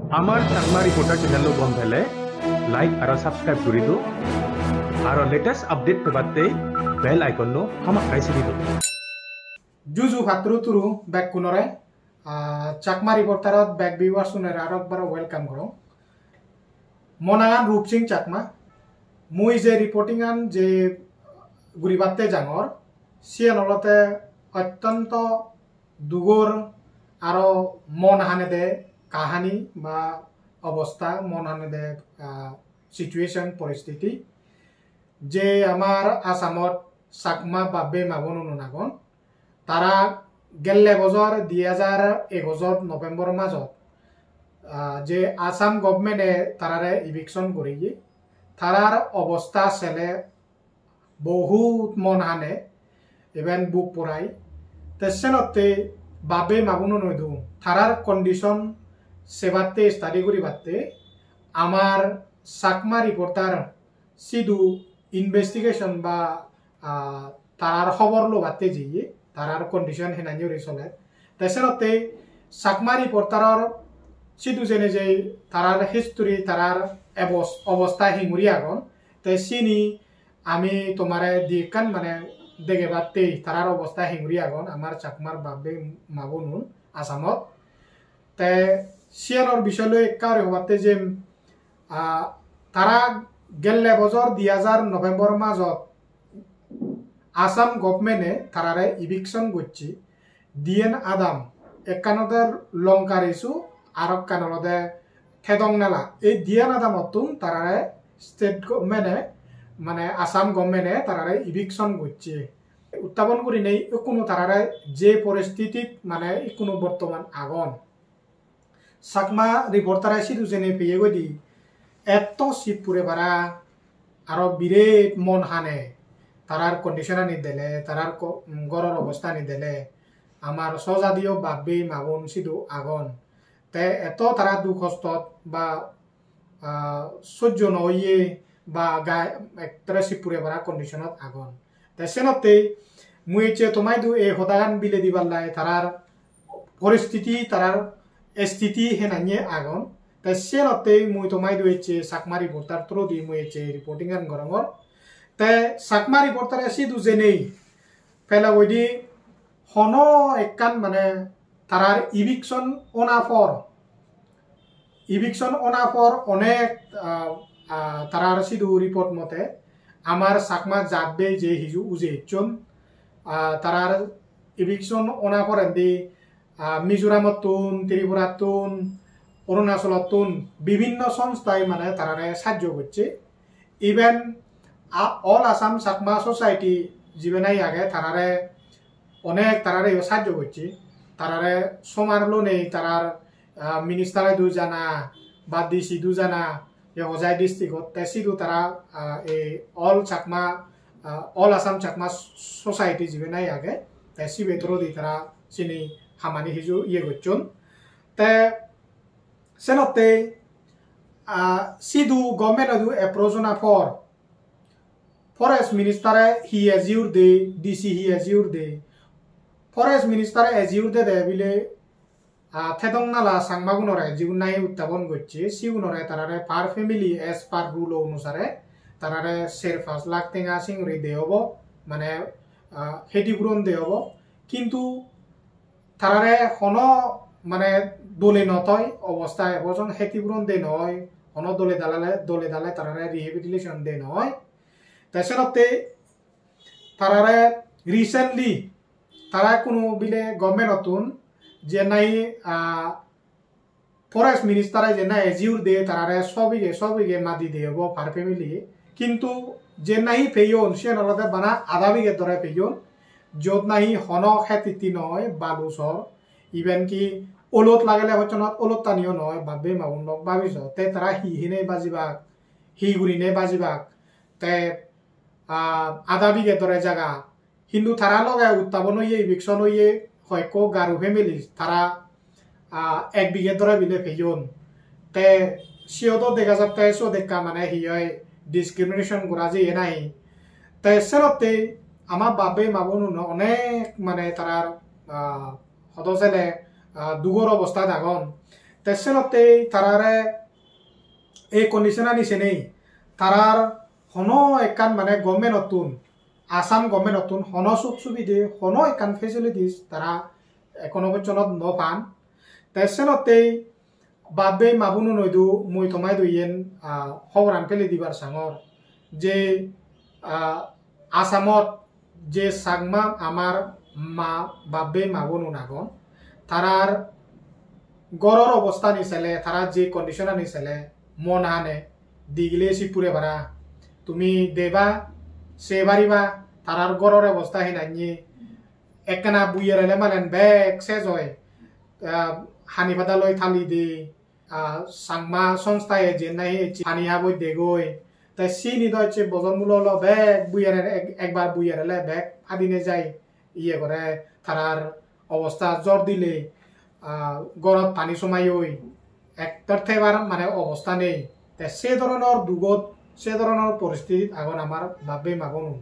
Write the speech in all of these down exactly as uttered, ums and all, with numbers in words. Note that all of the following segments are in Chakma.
Amar Chakma Reporter channel lo gom pele like aro subscribe guri do. Aro latest update pebatte bell icon no hamakkai sibi do. Juju patturu turu bekkunore, ah, Chakma Reporterot bek viewers unore aro ekbar welcome gorong. Mo nangan Rup Singh Chakma. Mui je reporting an je guribatte jangor, siyan olode ottonto dugor aro mon hanede kahani ba obosta, mon hanede, ah, situation, poristiti. Je amar Assamot Chakma bab-bei ma-bonun agon, tara gelle bojor di hajar egojor November majot, ah, je Assam government-e tarare eviction goriye, tarar obosta sele bohut mon hane, iben buk porai. Te senotte bab-bei ma-bonun idu tarar condition sebatte, study guribatte amar Chakma Reporter sidu investigation ba, ah, tarar hobor lobatte jeye, tarar condition henanne guri soler. Te senotte Chakma Reporteror sidu jene je tarar history, tarar ebos-, obosta hinguri agon, te sini ami tomare di ekkan mane degebatte tarar obosta hinguri agon, amar Chakmar bab-bei ma-bonun Assamot. Te siyanor bisoy loi ekka guri hobatte je, ah, tara gelle bojor di hajar November majot Assam government-e tarare eviction gocche. Diyen adam, ekkan olode Longkar Isu, aro ekkan olode Thedongnala. Ei diyen adamottun tarare state government-e, mane Assam government-e tarare eviction gocche. Uttapon gurinei ikkunu tarare je poristitit mane ikkunu bortoman agon. Chakma Reporter-e sidu jene peye goi di, etto sip pure para, aro biret mon hane, tarar condition ani dele, tarar ko-, um, goror obosta ani dele, amar sojadiyo bab-bei ma-bon sidu agon. Te etto tara duk hostot ba, ah, sojjo no oye ba ga-, ekkere sip pure para condition-ot agon. Te senotte mui ecche tomaidu ei hodagan bile dibar lai, tarar poristiti, tarar stiti henanye agon. Te senotte mui tomaidu ecche Chakma Reporter through di mui ecche reporting an gorongor. Te Chakma Reporter-e sidu jenei pela goidi hono ekkan mane tarar eviction ona por, eviction ona por onek, ah, ah, tarar sidu report mote amar Chakma jat-bei je hiju uje ecchon, ah, tarar eviction ona porendi, ah, Mizoramottun, Tripurattun, Arunachalottun bibinno sonsthai mane tarare sajjo gocche. Even a-, All Assam Chakma Society jibe nahi age, tarare onek tarareyo sajjo gocche. Tarare somar lonei tarar, ah, minister idu jana ba D C idu jana, je Hojai district-ot, te sidu tara, ah, ei All Chakma, ah, All Assam Chakma Society jibe nahi age, te sibe through di tara sini hamani hiju iye gocchon. Te senotte, ah, sidu government-o idu approach ona por, Forest Minister-e hi ejur de, D C hi ejur de. Forest Minister-e ejur dede bile, ah, Thedongnala Changmagunore jigun nahi uttapon gocche, sigunore tarare per family as per rule onusare tarare ser pach lakh tenga singuri de obo, mane, ah, hetipuron de obo. Kintu tarare hono mane dole no toi, obosta ebo jon hetipuron de no oi, hono dole dale, dole dale tarare rehabilitation de no oi. Te senotte tarare recently tara ikkunu bile government-ottun je nahi, ah, Forest Minister-e je nahi ejur de tarare so bighe, so bighe madi de obo per family. Kintu je nahi peyon, siyan olode bana ada bighe dore peyon. Jot nahi hono het itti noi, balu sor. Even ki olot lagele hocchonot olottaniyo noi, bab-bei ma-bon lok babi so. Te tara hi hine bajibak, hi gurine bajibak. Te, ah, ada bighe dore jaga. Hintu tara loge uttapon oye, eviction oye hoyekko Garo family, tara, ah, ek bighe dore bile peyon. Te siyot o dega jatte siyot ekka mane hi hoi discrimination gora jeye nahi. Te senotte ama bab-bei ma-bonun onek mane tarar, ah, hodo sele, ah, dugor obostat agon. Te senottei tarare ei condition ani senei tarar hono ekkan mane government-ottun, Assam government-ottun hono suk subide, hono ekkan facilities tara ekono bochonot no pan. Te senottei bab bei ma bonun oidu mui tomaidu iyen, ah, hoboran pele dibar sangor je, ah, Assamot je Chakma amar ma, bab bei ma bonun agon, tarar goror obostani sele, tara je condition ani sele, mon hane digile si pure para. Tumi deba, se pariba, tarar goror obosta hinanni. Ekkena buyer ele malen bek sej oi. Ah, hani pada loi thali de, ah, Changma songstha e jiyen nahi ecche hani haboj degoi. Te sini do ecche bojor mulo lo bek buyer ele ek-, ekbar buyer ele bek hadine jai, iye gore, tarar obosta jor dile, ah, gorot pani somai oi, ektor thebar mane obosta nei. Te se dhoronor dugot, se dhoronor poristitit agon amar bab bei ma bonun.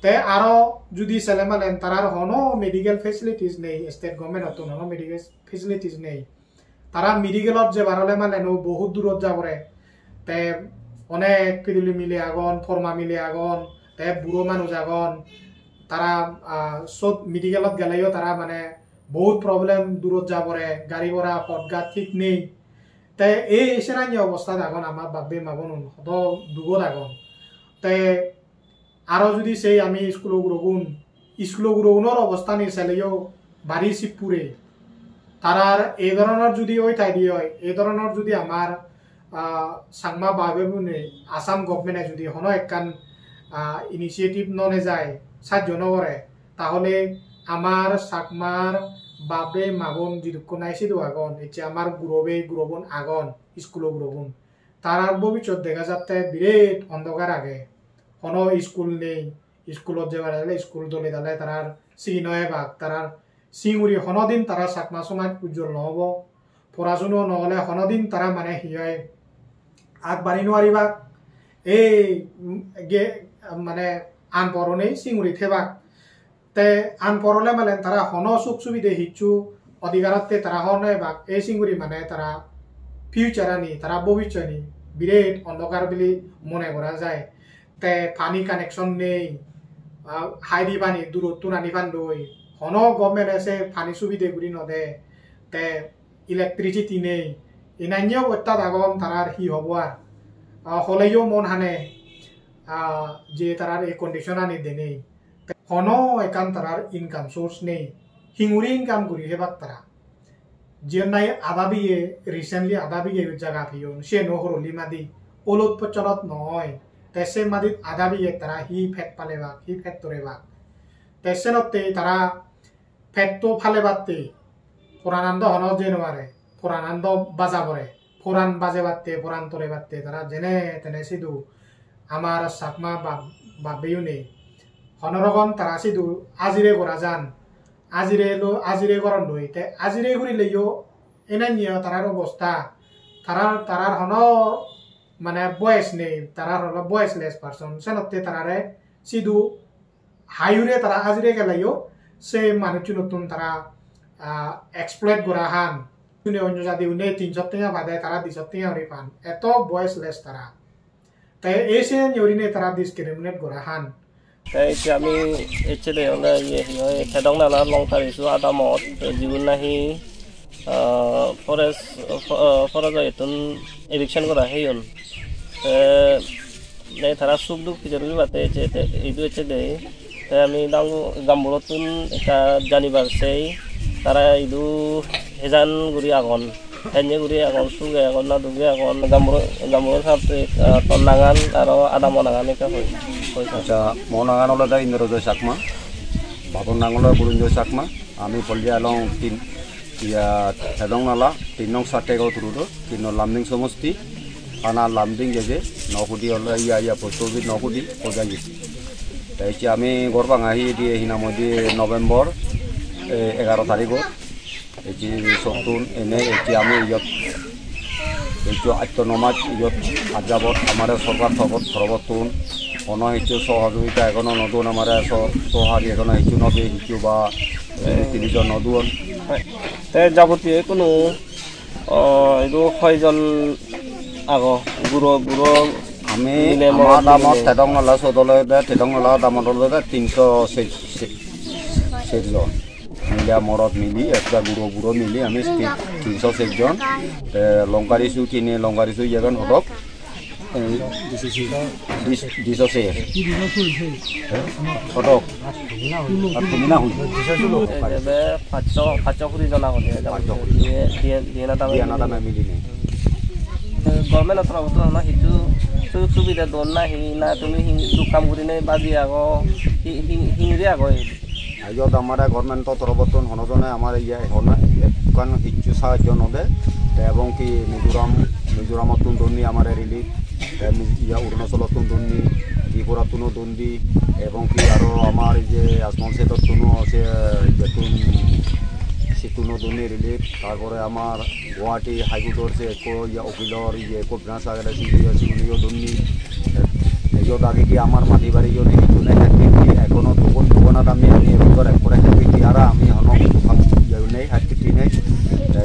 Te aro judi sele malen tarar hono medical facilities nei, state government-ottun hono medical facilities nei. Tara medical-ot jebar ole malen o bohut durot ja pore. Te onek piduli mile agon, porma mile agon, te buro manuj agon. Tara, ah, sot medical-ot geleyo tara mane bohut problem, durot ja pore, gari gora, potgat thik nei. Te ei senanye obostat agon amar bab bei ma bonun, hodo dugot agon. Te aro judi sei ami iskulo gurogun, iskulo gurogunor obostani seleyo bari sip pure. Tarar ei dhoronor judi oi thai di oi, ei dhoronor judi amar, ah, Changma bab bei bune Assam government-e judi hono ekkan, ah, initiative no nejai, sajjo no gore, tahole amar Chakmar bab bei ma bon jidukkun nahi sidu agon, ecche amar guro bei guro bon agon, iskulo guro bon. Tarar bobissot dega jatte biret ondokar age. Hono iskul nei, iskulot jebar ele iskul dole dale tarar sigi no ebak, tarar singuri honodin tara Chakma somaj ujjol no obo. Porasuno no ole honodin tara mane hi oi, agbari no paribak. Ei, mm, ge, mane anpor onei singuri thebak. Te anpor ole malen tara hono suk subide hissu odhigarotte tara hor no ebak, ei singuri mane tara future ani, tara bobissoni biret ondokar bili mone gora jai. Te pani connection nei, ah, haidi pani durottun ani pandoi, hono government-e se pani subide guri no de, te electricity nei, enanne obostat agon, tarar hi hobo ar? Ah, holeyo mon hane, ah, je tarar ei condition ani denei. Te hono ekkan tarar income source nei. Hinguri income guri hebak tara? Jiyen nahi ada biye, recently ada biye jaga peyon, siyeno horoli madi, olot pochonot noi. Te se madit ada biye tara hi pet palebak, hi pet torebak? Te senotte tara petto palebatte poranan do hono jei no pare, poranan do baja pore, poran bajebatte, poran torebatte tara jene tene sidu amar Chakma bab-, bab beyune hono rokom tara sidu ajire gora jan, ajire lo, ajire goron doi, te ajire gurileyo enanniyo tarar obosta, tarar, tarar hono mane voice nei, tarar hono voiceless person, senotte tarare sidu hai hure tara ajire geleyo, se manucchunottun tara, ah, exploit gora han. Une onyo jadi une tinso tenga bade tara diso tenga guri pan. Eto voiceless tara. Te ei se gurinei tara discriminate gora han. Te ecche ami ecche de ole iye hi hoi Thedongnala Longtarisu adamot, jigun nahi, ah, forest, fo-, ah, forest oyettun eviction gora heyon. Te Ne tara suk duk pijor guribatte ecche, te idu ecche de. Te ami dangu gamburottun ekka janibar sei tara idu hejan guri agon. Henne guri agon, suge agon na duge agon. Gamburo, gamburo satte, ah, ton nangan aro adamo nangan ekka hoi, hoi sar. Accha, mo nangan olode Indrojoy Chakma. Babor nang olode Burunjoy Chakma. Ami poldi along tin, iya, Thedongnala, tin nong Sattegao Turudo, tin nong Lumding somosti, thana Lumding jeje, Nohkudi ole iya iya post office Nohkudi, Hojayi. Te ecche ami ghor banga hi diye hi nang hoide November, eh, egaro tarigot. Ecche sottun ene ecche ami iyot, ecche atto no maj iyot ajabot amare sorkar torobot, torobottun hono hissu sohojogita egono no don amare, so-, sohari egono hissu no de hissu ba, eh, tilijon no duon. Te jabotiyo ikkunu O, idu hoijon ago? Guro, guro. Ami, mile ama morot adamot milinei. Tedongnola sot olode, Tedongnola adamot olode tinso se-, se-, sejjon. Mile morot mili, ekka guro, guro mili, ami ti-, tinso sejjon. Te Longkarisu kine, Longkarisu iyegan hodok. Ei, dis-, diso se. Hodok. Ar tumi na hui? Ei, ebe pachso, pachso kuri jon agon, ei, pachso kuri. Diye, diye, diyen adame. Diyen adame milinei. Government-o torofottun hono hissu sujog subide don nahi, na tumi hi duk kam gurinei baji ago, hi, hi, hingiri ago ei? Iyot amare government-o torofottun hono jone amare iye hono ekkan hissu sahajjo no de. Te ebong ki Mizoram, Mizoramottun donni amare relief, te Mi-, iya Arunachalottun donni, Tripurattuno donni, ebong ki aro amar ei je Ajmal Shedottun-o se iyettun, sittun-o donni relief. Tar pore amar Guwahati High Court-or se ekko iye ukilor iye ekko branch agede, sigun iye, sigun iye donni. Iyot age ki amar madi bari iye nei, hissu nei, ek fifty, ekono dogan, doganat ami, ami ek bojor ek pore ek fifty, ara ami hono hissu ham iye nei, ek fifty nei. Te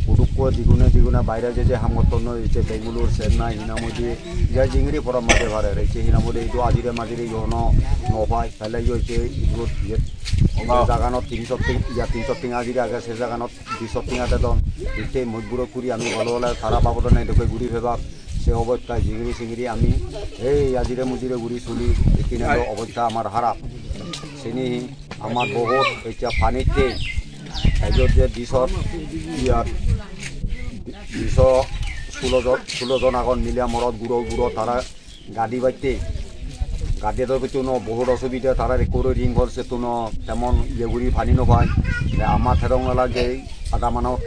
hudukko jigune, jigune baire je je ham gotton noi, je Bangalore, Chennai, hi nang hoide, je jingiri porom maje pare, je hi nang hoide, idu ajire majire iye hono no pai, tale iye hoide, idu iye, je jaganot tinso tin, iye tinso tin ajire age, se jaganot diso tenga dedon, hitte mojburo guri ami bolo bole tara babodone edokke guri pebak, se obosta jingiri singiri ami ei ajire mujire guri suli, ikkine do obosta amar harap. Sini amar bohut ecche panitte, ejot je diso, iyar, diso sulo jon, sulo jon agon mile morot guro guro tara gadi batte. Gadi do hissu no, bohut osubide, tarar ekko ring hole, settun no temon iye guri pani no pai. Te ama Tedongnola je adamanot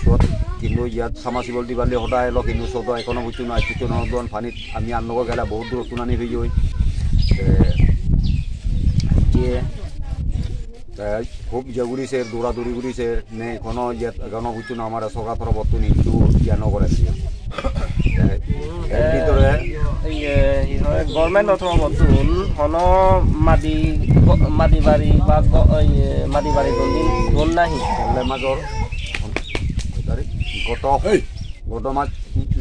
sot hintu iyot submersible diballe hoda elo, hintu sot do ekono hissu no, hissu no don pani, ami annogo gele bohut durottun ani peyoi. Te je Te hub iye guri ser, dura duri guri ser, nei hono iyet hono hissu no amare sorkar torobottun hissu iye no gore diye. Te er bidire iye, hi hoi, government-o torobottun hono madi, go-, madi bari ba go-, iye, madi bari don, don nahi? Gelle major, goto, goto maj,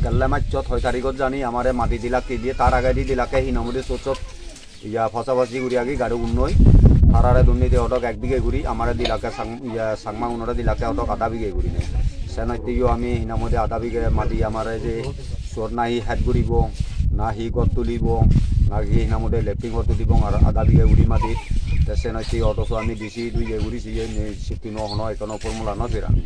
gelle majot hoi tarigot jani amare madi dilakke diye, tar agedi dilakke hi nang hoide sot sot iya pasapasi guri agi garugunnoi, tarare dunni de odok ek bighe guri, amare dilakke Chang-, iya Changmagunore dilakke odok ada bighe gurinei. Senotte yo ami hi nang hoide ada bighe madi amare je sot nahi het guribo, nahi ghor tulibo, nahi hi nang hoide latrine ghor tulibo, ar ada bighe guri madi. Te senotte odoso ami D C idu iye guri siye nei, sittun no hono ekkono formula no peram.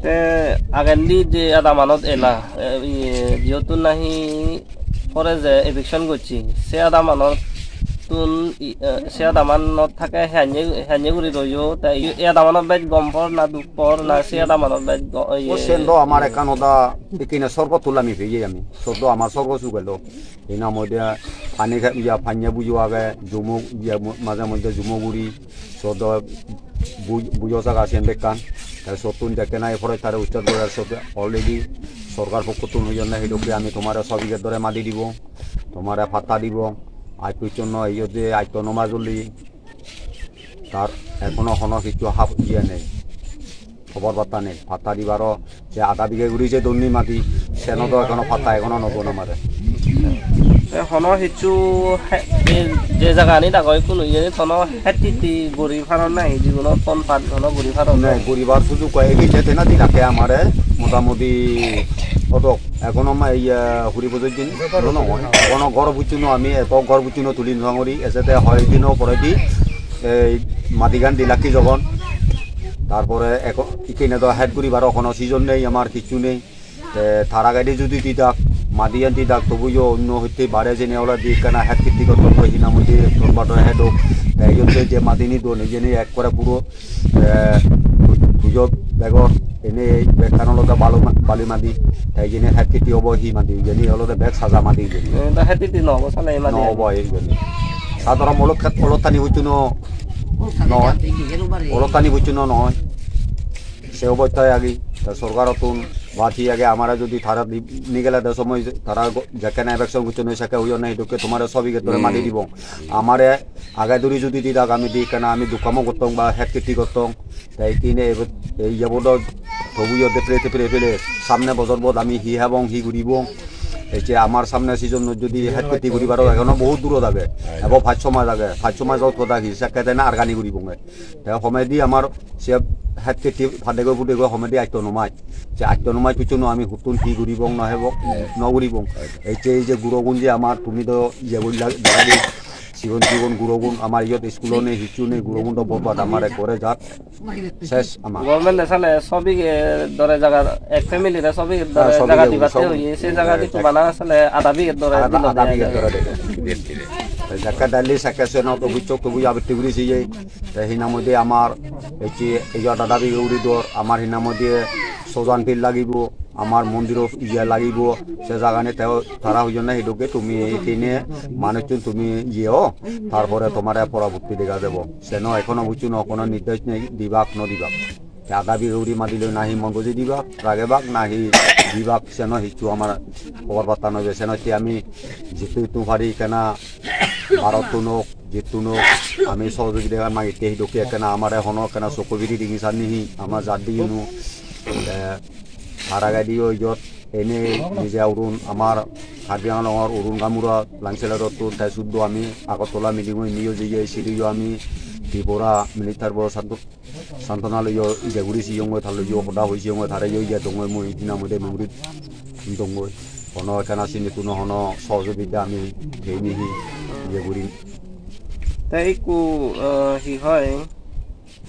Te agendi je adamanot ela, e, iye, jiyottun nahi pore je eviction gocche, se adamanottun, i, e, se adamanot thake hanye, hanye guri royo, te i, e adamanot bej gom por na duk por na se adamanot bej go-, iye, o sen do amar ekkan hoda, ikkine sorgot tulami peye ami, sot do amar sorgo suk elo. Hi nang hoide pani khe-, iya, panye bujo age, jumo, iya, mo-, maje moddhe jumo guri, sot do bu-, bujo jaga siyen bekkan. Te sottun dekke nahi forest tare ucchar gore, sot already sorkar pokkottun hoyonne, "Hidokke ami tomare so bighe dore madi dibo, tomare patta dibo." Aaj pojjonto iyot je aaj to no majuli, tar ekono hono hissu hab iye nei. Hobor patta nei, patta dibaro je ada bighe guri je donni madi, seno do ekono patta ekono no don amare. Te hono hissu he-, je, je jagani dagoi ikkunu iyeni hono het hitti guri paron nahi, jigunot ton pat hono guri paron nahi? Guribar sujug oi, egi je tena dilakke amare, motamuti hodok, ekono ma-, iye, huri bojor din, no, no, ekono ghor bucchuno ami, eko ghor bucchuno tuli no pangori, ejede hoi dino poredi, ei madigan dilakke jogon, tar pore eko-, ikkine do het guribar hono season nei, amar hissu nei. Te tar agedi judi didak, madiyan didak, tobuyo onno hitte bare jene olode ekkana het hitti gotton goi, hi nang hoide ton bato hedok. Te iyot je madini don, ijeni ekkore puro, eh, pujo begor ene bekkan olode balu ma-, bali madi. Te ijeni het hitti obo hi madi, ijeni olode bek saja madi ijeni. Eh, da het hitti no obo, sale madi. No obo ijeni. Sadharon olot khet, olot tani hucchuno noi. Olot tani hucchuno noi. Se obostai agi. Te sorkarottun Bati age amare jodi tara di-, nigele de somoy tara go-, jekkene eviction gocchon oi sekke hoyonne hidokke tomare sobigettore madi dibong. Amare age duri jodi didak ami di ekkena ami dukkamo gottong ba het kitti gottong. Te ikkine ebo-, ei yebo do tobuyo de pele pele pele samne bojor bot ami hi hebong hi guribong. Ecche amar samne season jodi het kitti guribar ekhono bohut durot age. Ebo pach so maj age, pach so maj ot hoda hi sekke dene argani guribonge. Te homedi amar se het kitti padego pudego homedi atto no maj. Se atto no maj picchuno ami huttun hi guribong no hebong, no guribong. Ecche ei je gurogun je amar tumi do iye guri lag-, dagadi sigon sigon gurogun amar iyot school-o nei, hissu nei, gurogun do borbad amar ekkore jat. Ses amar. Government-e sale so bighe dore jaga, ek family-re so bighe dore so jaga bighe dibatte so hoye, se jaga eh, di ek tumana sale ada bighe dore ada, dilo ada de. Bighe dore de. Te jakke daily sekke seno to buchok to buya bitti guri siye. Te hinamode amar ecche ejo ada ada bighe uri dor, amar hinamode sojan pil lagibo. Amar mondiro iye lagibo, se jagani te tara hoyonne hidokke tumi tine manuchun tumi iye o, tar pore tomare porabotti dega jebo. Seno ekhono bucchuno hono nirdesh nei, dibak no dibak. Te ada bighe guri madi loi nahi mon buji dibak, ragebak nahi dibak, seno hissu amar hobor patta no oibe. Senotte ami jittu hittu pari ekkena Bharottun ok, jittun ok, ami sohojogita magitte hidokke ekkena amare hono ekkena sokko biri dingi sanni hi, ama jat diyunu. Te tar agediyo iyot ene nije urun amar Karbi Anglongor urun gamura Langsellottun te suddo ami Agartala meeting-o indiyo jeye, sidiyo ami Tripura minister bo Santo-, Santana loiyo ije guri siyongoi, tar loiyo hoda hoi siyongoi, tare yo ije dongoi mui hinamoi de memory dongoi. Hono ekkena sinittun hono sohojogita ami peyni hi ije guri. Te ikku, eh, hi hoi?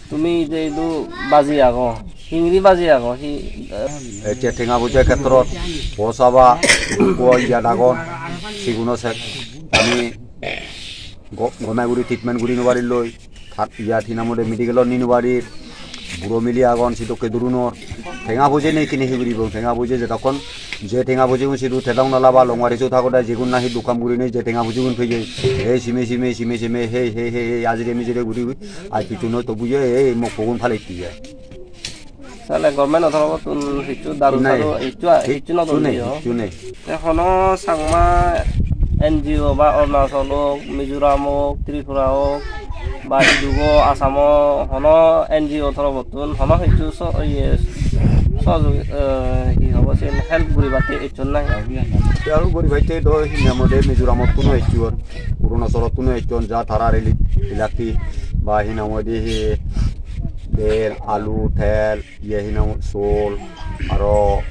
Tumi je idu baji ago, hingiri baji ago, hi, eh? Ecche tenga poije khetrot, posaba, ko iyat agon, siguno sek, ami go-, gome guri treatment guri no pariloi, tat iyat hinamode medical-ot ni no parir, buro mili agon, sidokke durunor, tenga poije nei kine hi guribong, tenga poije jedokkon je tenga poijegun sidu tedong nala ba longwari sot thagode, jigun nahi duk ham gurinei je tenga poijegun peye, ei sime sime, sime sime, hei hei hei hei, ajire mijire guri, aj picchuno tobuyo ei mokkogun paletti ai. Sale government-o torobottun hissu daru saru hissu a-, hissu no don nei, diyo. Hissu nei. Te hono Changma N G O ba Arunachal ok, Mizoram ok, Tripura ok, ba idugo Assam-o hono N G O torobottun hono hissu so-, iye sohojog-, eh, hi hobo siyen help guribatte ecchon nahi? Help guribatte do hinamode Mizoramottun-o ecchon, Arunachalottun-o ecchon, ja tara relief hilakki ba hinamode hi del, alu, tel, iye hinamoi sol, aro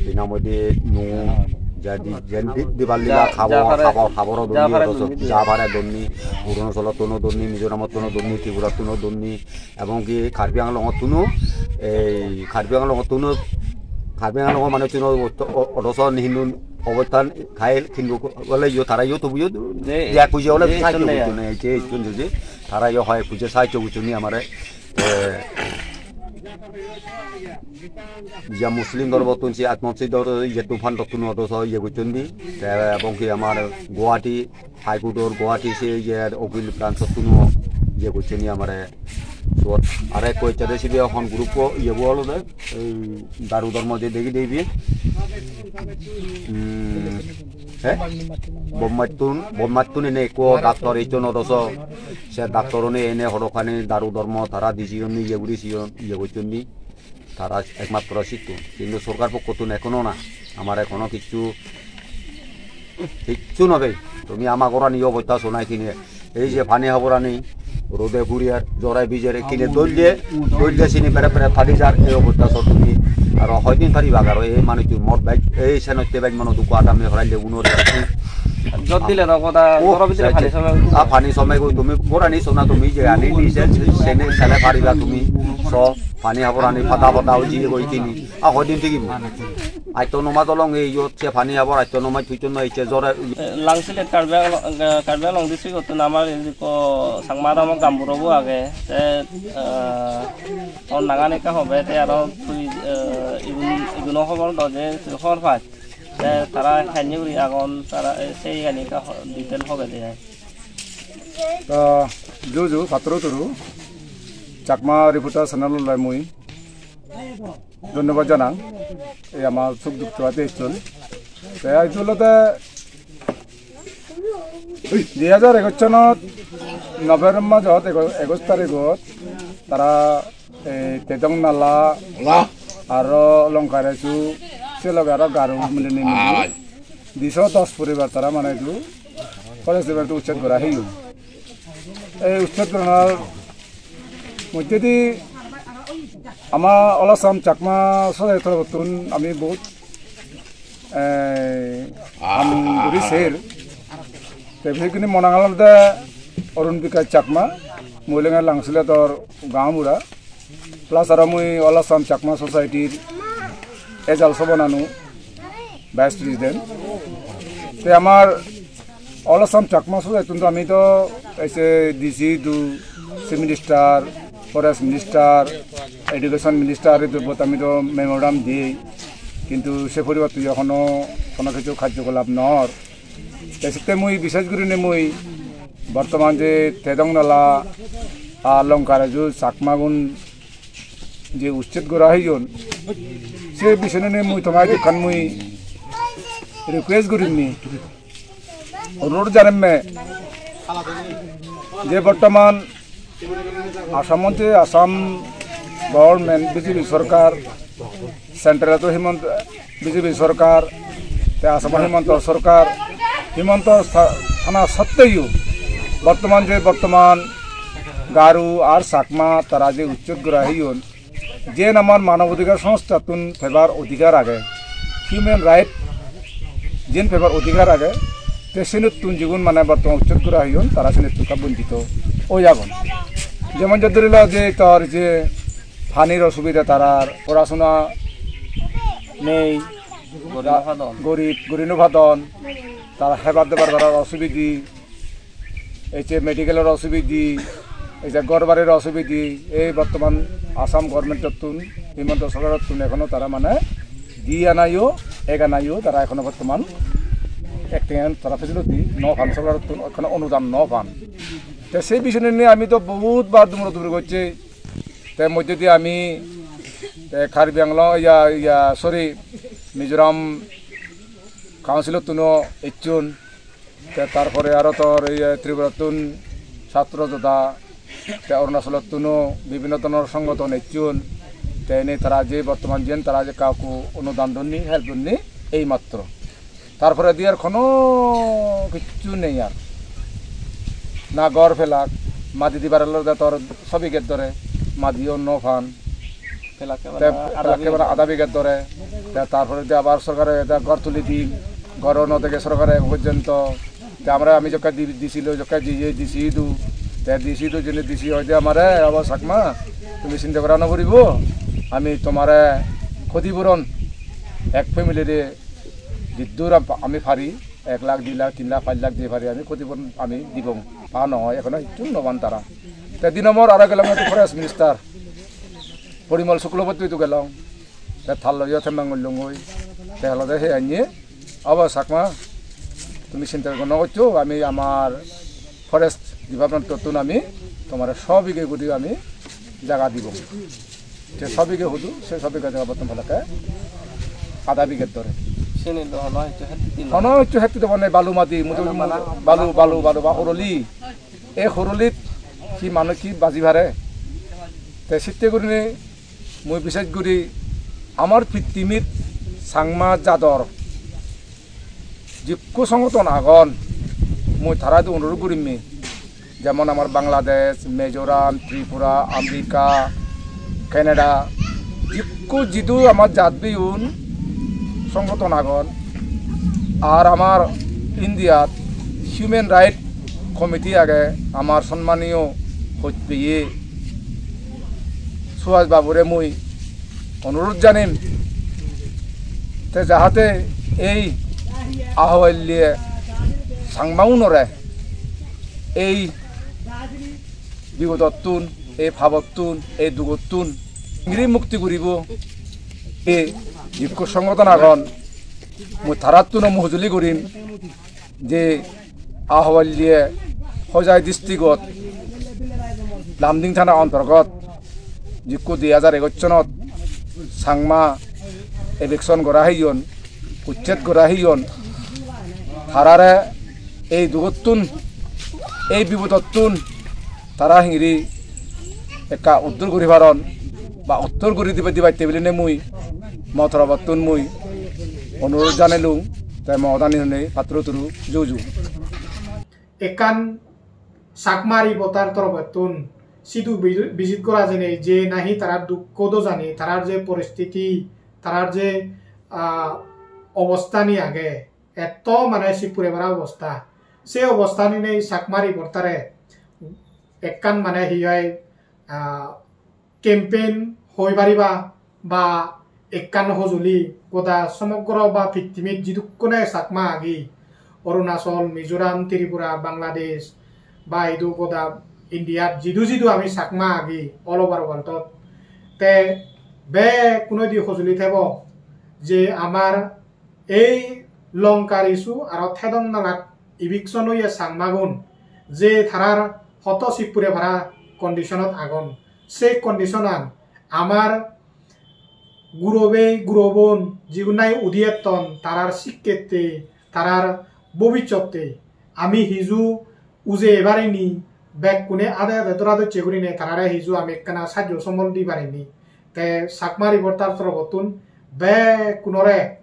hinamoi di nun, jadi jen di, di balli ja, la habor, ja pare, habor, habor o ja donni pare aro so, donni di. Ja pare donni, Arunachalottun-o donni, Mizoramottun-o donni, Tripurattun-o donni, ebong ki Karbi Anglongottun-o, ei Karbi Anglongottun-o, Karbi Anglongo manuchun-o o-, o-, odoso ni hindu obostan kail hindu ole yo tara yo tobu yo de, de, ya kuje ole de, sai to ichun de ya. Gujune, je ichun je, tara yo hoi kuje sai to gujune amare. Te iya Muslim dhormottun se Atmosjid dhor-, iyettun phandottun odo so iye gocchon di. Te ebong ki amar Guwahati High Court-or Guwahati se iye Okil Branch-ottun iye gocchon di amare. Suot are ekko ecche de sibe hon group-o iye bo olode ei daru dhormo je degi debi. Hmm. He? Bombattun, Bombattun ene ekko doctor ecchon odoso se doctor-une ene hodokkani daru dhormo tara di siyon iye guri siyon iye gocchon di tara ekmatro sittun. Hintu sorkar pokkottun ekhono na, amare hono kichu, kichu no pei. Tumi ama gorani obosta so nai kine. Ei je pani haborani, rode puriar, jore bijere kine dolle, dolle sini bere bere padi jar, ei obosta so tumi. Aro hoidin pariba aro ei manuchun mor bej, ei senotte bej mono dukko adame horaille unor. Jot dile no goda, o, goro bidire se, pani se, some. A pani some goi tumi gorani sona tumi je ani ni se, se, sene sele pariba tumi. So, pani haborani pada pada oi jiye goi kini. A hoidin tigibo. Atto no maj olong ei iyot se pani habor atto no maj pucchon no ecche jore. Eh, Langsilet Karbi Anglong, eh, Karbi Anglong district-ottun amar indi ekko Changma adamot gaonburo bo age. Te, eh, or nangan ekka hobe, te aro tui, eh, igun, iguno hobor do je tui hobor paj. Te tara henne guri agon, tara, eh, se iyani ekka ho-, detail hobe de ai. Ta juju, patturu turu, Chakma Reporter channel-ot mui. dhonnobad janang. Ei amar suk duk tebade ecchon. Te aaj olode dui hajar egoch sonot November majot ego-, egoch tarigot tara ei Tedong Nala, aro Longkareju, se loge aro Garo milinei mili diso dos poribar tara mane idu forest department ucched gora heyon. Ei ucched goranar moddedi ama All Assam Chakma Society torobottun ami bohut, eh, ham guri ser. Te bisekkuri mo nangan olode Arun Bikash Chakma, mui olode Langsilador gaonbura. Plus aro mui All Assam Chakma Society-r ejal sobo nanu, Vice President. Te amar All Assam Chakma Society-tun to ami to ei je D C idu, Chief Minister, Forest Minister, Education Minister idurbot ami to memorandum diyei. Kintu se poribotte hono, hono hissu karjokolap nw or. Te sitte mui bishesh gurinei mui bortoman je Tedong Nala ar Longkareju Chakmagun je ucched gora heyon, se bishesh gurinei mui toma idu ekkan mui request gurinei, onurod janemme je bortoman Assamot je Assam government, B J P sorkar, central-ot Himanta, B J P sorkar, te Assam-ot Himanta sorkar, Himanta sa-, thana sotteyo bortoman je bortoman Garo ar Chakma tara je ucched gora heyon, jen amar manobadhikar songsthattun pebar odhikar age, human right jen pebar odhikar age, te senottun jigun mane bortoman ucched gora heyon, tara senottun ekka bonchito oi agon. Jemon je dhori lo je tor je panir osubida, tarar porasona nei, gorib no padon. Gorib, guri no padon, tara hebar debar tarar osubidi, ei je medical-or osubidi, ei je ghor barir osubidi, ei bortoman Assam government-ottun, Himanta sorkarottun ekhono tara mane di anayo, ek anayo tara ekhono bortoman ek tengan tara facility no pan, sorkarottun ekhono onudan no pan. Te sei bishoy niye ami to bohut bar dumuro dumuri gocchi. Te moddedi ami te Karbi Anglong, iya, iya, sorry, Mizoram Council-ottuno ecchon. Te tar pore aro tor ei Tripurattun Chhatro Jodha, te Arunachalottuno bibhinno dhoronor songgothon ecchon. Te ene tara je bortoman jiyen tara je kauku onudan donni, help donni, ei matro. Tar poredi ar hono hissu nei ar. Na ghor pelak, madi dibar olode tor so bighe dhore, madiyo no pan. Pelak te ebare pelak ebare adha bighe dhore. Te tar poredi abar sorkare ekko ghor tuli di, ghoro no dege sorkare ekhono porjonto. Te amare ami jokke di-, D C loi jokke jeye, D C idu. Te D C idu jeinei D C hoide amare, "Abo Chakma, tumi sinta gora no puribo, ami tomare khotipuron ek family-re jiddur am-, ami pari, ek lakh, di lakh, tin lakh, pach lakh je pari ami khotipuron ami dibong." Pa no oi, ekhono hissu no pan tara. Te di nombor aro gelong ekko forest minister, Porimal Suklabaidya idu gelong. Te tar loiyo thembang gullongoi. Te olode he anye, "Abo Chakma, tumi sinta no goccho, ami amar forest department-ottun ami tomare so bighe guri ami jaga dibong." Te so bighe hudu, se so bighe jaga bortoman pelak adha bighe dhore. Sini do hono hissu hetti dilo. Hono hissu hetti dibonne, balu madi, mudu, balu, balu, balu, ba horoli. Ei horolit hi manuj hi baji pare? Te sitte gurinei mui bishesh guri amar pittimit Changma jador jikko songgothon agon, mui tara idu onurot gurim, jemon amar Bangladesh, Mizoram, Tripura, America, Canada, jikko jidu amar jat bhei-un songgothon agon, ar amar Indiat Human Right Committee age, amar sonmaniyo hojpeye Subhas babure mui onurot janim, te jahate ei Ahluwalia Changmaunore ei bipodottun, ei papottun, ei dugottun hingiri mukti guribo, ei jikko songgothon agon, mui tarattuno mui hojoli gurim je Ahluwalia Hojai district-ot Lumding thana ontorgot jikko dui hajar egoch sonot Changma eviction gora heyon, ucched gora heyon, tarare ei dugottun, ei bipodottun tara hingiri ekka uddur guri paron ba uddur guri dibe dibatte biline mui mo torobottun mui onurot janelung, te mo hodani hune patturu turu juju. Ekkan Chakma Reporter torobottun sidu bi-, visit gora jeinei je nahi tarar dukko dojani, tarar je poristiti, tarar je, ah, obostani age, etto mane sip pure para obosta. Se obostani nei Chakma Reporter-e ekkan mane hi hoi, ah, campaign hoi pariba ba ekkan hojoli goda somogro ba pittimit jidukkune Chakma agi, Arunachal, Mizoram, Tripura, Bangladesh ba idu goda Indiat jidu jidu ami Chakma agi all over world-ot. Te bekkunodi hojoli thebo je amar ei Lanka issue aro Thedon nalat eviction oye Changmagun, je tarar hoto sip pure para condition-ot agon. Se condition-an amar gurobei, gurobun jigun nahi udi etton, tarar sikkette, tarar bobissotte ami hiju ujei parini, bekkune ade ade dora docche gurine tarare hiju ami ekkana sajjo sombol di parini. Te Chakma Reporter torobottun bekkunore,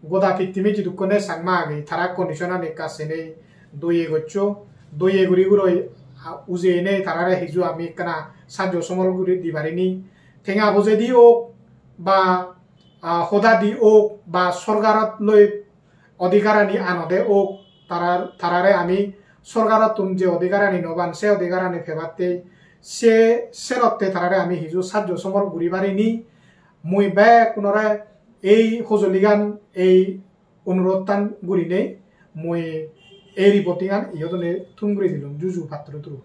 goda pittimi jidukkune Chakma agi, tara condition-ani ekka senei doye goccho, doye guri guroi, a, ujeinei tarare hiju ami ekkana sajjo sombol guri di parini. Tenga pojedi ok ba, a, hodadi ok ba sorkarot loi odhikarani anode ok, tarar, tarare ami sorkarottun je odhikarani no pan, se odhikarani pebatte, se, senotte tarare ami hiju sajjo sombol guri parini. Mui bekkunore ei hojoligan, ei onurottan gurinei mui ei reporting-an iyot one thum guri dilung, juju patturu turu.